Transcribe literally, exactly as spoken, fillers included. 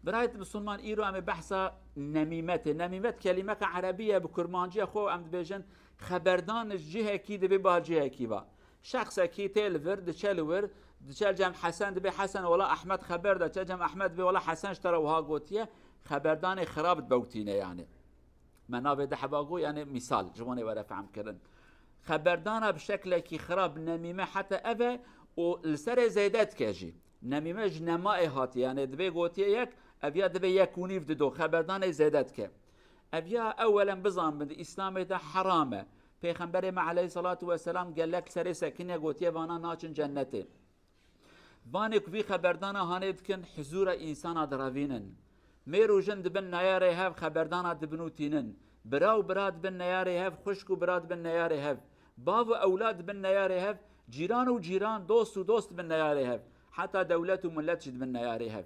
Birayet Musulman, îro em ê behsa nemîmetê. Nemîmet kelîmeka erebî ye, bi kurmanciya xwe em dibêjin xeberdan ji cihekî dibê ba cihekî va. Şexsekî tê li vir, diçe li wir, diçe cem Hesen dibê Hesen wala Ehmed xeber de, çe cem Ehmed dibê wala Hesen ji te re wiha gotiye, xeberdanê xirab dibewtîne yani. Me navê de heba got, yani misal, ji wanê were fehm kirin. Xeberdana bi şeklekî xirab, nemîme heta ev e û li serê zêde dike jî. Nemîme ji nemayê hatiye, yani dibê gotiye yek, ev ya dibê yek û nîv dido, xeberdanê zêde dike. Ev ya ewelen bizanbin, di Îslamê de heram e. Pêxemberê me aleyhissalatu vesselam gelek serê sekiniye gotiye, vana naçin cennetê. Vanê ku vî xeberdana hanê dikin, huzûra însana direvînin. Mêr û jin dibin neyarê hev, xeberdana dibin û tînin. Bira û bira dibin neyarê hev, xwişk û bira dibin neyarê hev. Bav û ewlad dibin neyarê hev, cîran û cîran, dost û dost dibin neyarê hev. Heta dewlet û millet jî dibin neyarê hev.